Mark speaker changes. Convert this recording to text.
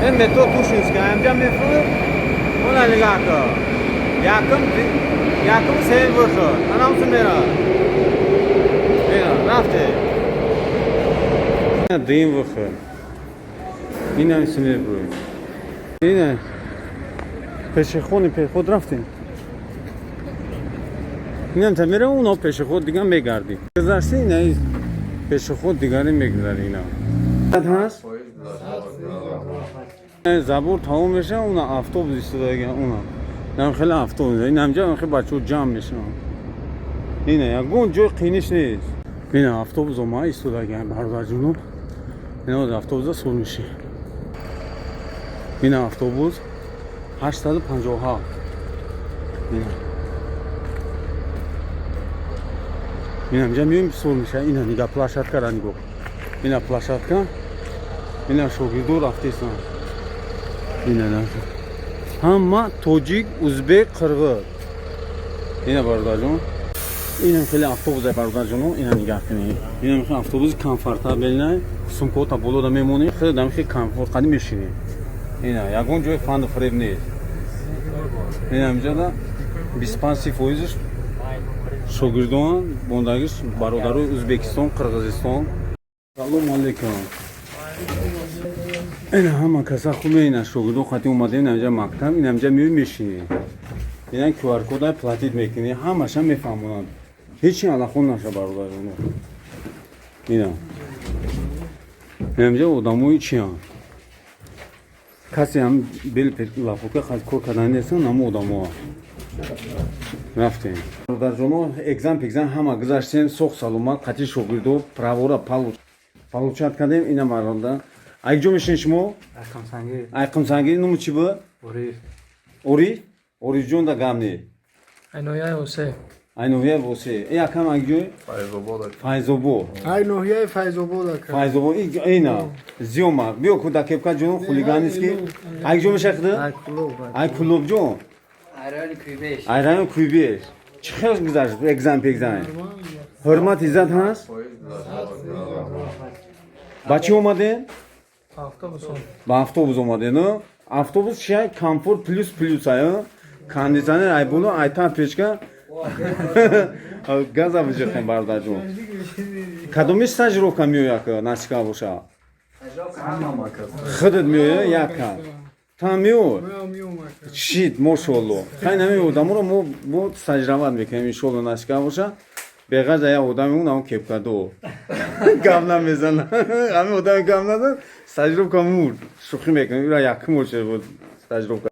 Speaker 1: Ин метро Тушинская, инҷа мефурӯ, она нигоҳ кун. Якум, якум, сеюм выход. Анамсу мера. Ина, рафте. Ина дуюм выход. Ина мису мебурӯ. Ина пешеходный переход рафтем. Инам та мера, уно пешеход дига мегардӣ. Гузашти, ина пешеход дигаре мегузари ина. Ҳаст? Забор тамом меша, уна автобус истодага, уна. Нам хеле автобус. Ин ҳамҷа хеле бачаҳо ҷамъ мешаванд. Ина ягон ҷой қиниш нест. Ина автобус омада истодага, бародарҷоно. Ина автобуса сур меши. Ина автобус 857. Ина. Ина инҷа меоем, сур меша. Ина нига, площадка ра нигоҳ. Ина площадка. Ина шогирдо рафтесанд. Ина ҳама тоҷик, узбек, қирғиз. Ина, бародарҷон. Инам хеле автобуса, бародарҷоно, ина нигаҳ кунед. Инам хеле автобуси комфортабельный, сумкота болода мемонӣ, хеле дам хеле комфорт қади мешинӣ. Ина ягон ҷои фанду фиреб нест. Ина инҷода 25 фоизш шогирдон, бондагиш бародарои Узбекистон, Қирғизистон. Салому алейкум. Ина ҳама каса хубе, ина шогирдон хати омадем инҷа мактаб, ина инҷа меои, мешинӣ. Ина QR кода платить мекунӣ, ҳамаша мефаҳмонанд. Ҳечи алахон наша, бародароно. Ина. Инҷа одамои чиян? Касе ҳам бел лафока кор кардан нестан, ҳама одамо. Рафтем. Бародарҷоно, экзам пекзам ҳама гузаштем, соғ саломат, қати шогирдо правора получать кардем. Ина бародар. Ай ҷо мешинед шумо?
Speaker 2: Айқамсангир.
Speaker 1: Айқамсангир, нуму чӣ буд?
Speaker 2: Ориф.
Speaker 1: Ориф? Орифҷон, да гап не.
Speaker 2: Ай ноҳияи Восе.
Speaker 1: Ай ноҳияи Восе. Э, якам ай ҷой?
Speaker 3: Файзобод.
Speaker 1: Файзобод.
Speaker 4: Ай ноҳияи Файзобод, ака.
Speaker 1: Файзобод. Ина. Зиёма. Биё ку да кепка ҷон, хулиганский. Ай ҷо меша хида?
Speaker 2: Ай Кулоб.
Speaker 1: Ай Кулоб ҷон.
Speaker 2: Ай райони Куйбеш.
Speaker 1: Ай район Куйбеш. Чӣ хел гузашт экзам пекзам? Ҳурмат, иззат ҳаст? Ба чӣ омадем?
Speaker 2: Автобус.
Speaker 1: Ба автобус омадем. Автобус чи комфорт плюс плюс ай, кондиционер ай боло, ай та печка газа биҷихем, бародарҷон. Кадоми стажировка меояк, насика боша? Худат меоя яка? Та меой? Шит, мошолло. Хай, нами одаморо мо бо стажировать мекунем, иншолло, насика боша. Беғаза як одами он ам кепкадо гап намезана, ҳами одами гап назад, стажировка мурд. Шӯхӣ мекунем, ира якум боша стажировка.